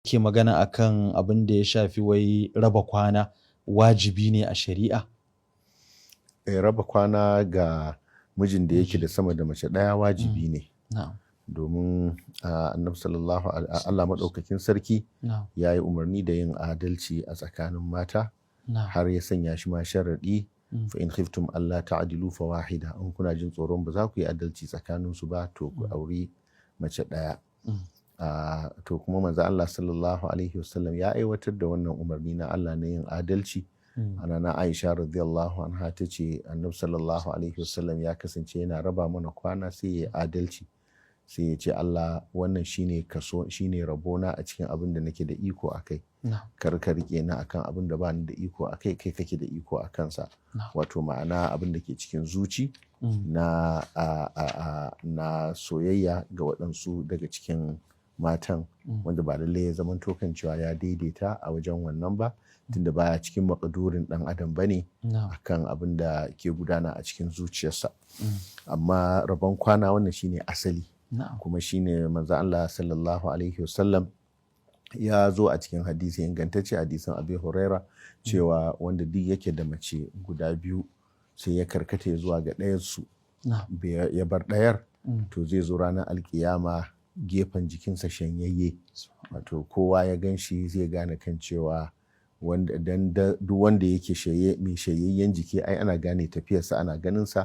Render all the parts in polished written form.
Ke magana akan abin da ya shafi wai raba kwana wajibi ne a shari'a? Eh, raba kwana ga mijin da yake da sama da mace ɗaya wajibi ne. Domin Annabi sallallahu Allah maɗaukakin sarki ya yi umarni da yin adalci a tsakanin mata har ya sanya shi ma sharaɗi, fa in khiftum alla ta'dilu fa wahida, in kuna jin tsoron ba za ku yi adalci tsakanin su ba, to ku auri mace ɗaya. To kuma manzo Allah sallallahu alaihi wasallam ya aiwatar da wannan umarni na Allah na yin adalci. Ana na Aisha radiyallahu anha ta ce Annabi sallallahu alaihi wasallam ya kasance yana raba mana kwana, sai ya adalci, sai ya ce, "Allah, wannan shine kaso, shine rabona a cikin abin da nake da iko a kai. Kar ka rike ni akan abin da bani da iko a kai, kai kake da iko a kansa." Wato ma'ana abin da ke cikin zuci na na soyayya ga waɗansu daga cikin matan, wanda ba lallai ya zama kan cewa ya daidaita a wajen wannan ba, tunda baya cikin makadurin ɗan adam bane akan abin da ke gudana a cikin zuciyarsa. Amma rabon kwana wannan shine asali, kuma shine manzo Allah sallallahu alaihi wasallam ya zo a cikin hadisi ingantacce, hadisin Abi Huraira, cewa wanda duk yake da mace guda biyu sai ya karkata zuwa ga ɗayarsu ya bar ɗayar, to zai zo ranar alkiyama gefen jikinsa shanyayye. Wato kowa ya gan shi zai gane kan cewa wanda dan duk wanda yake shaye mai shayayyen jiki, ai ana gane tafiyarsa, ana ganin sa.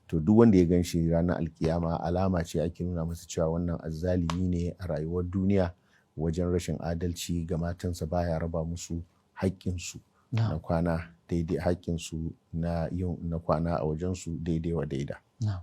To duk wanda ya gan shi ranar alkiyama, alama ce ake nuna masa cewa wannan azzalimi ne a rayuwar duniya wajen rashin adalci ga matansa, baya raba musu haƙƙinsu na kwana daidai, haƙƙinsu na yin na kwana a wajensu daidai wa daida. Lallai.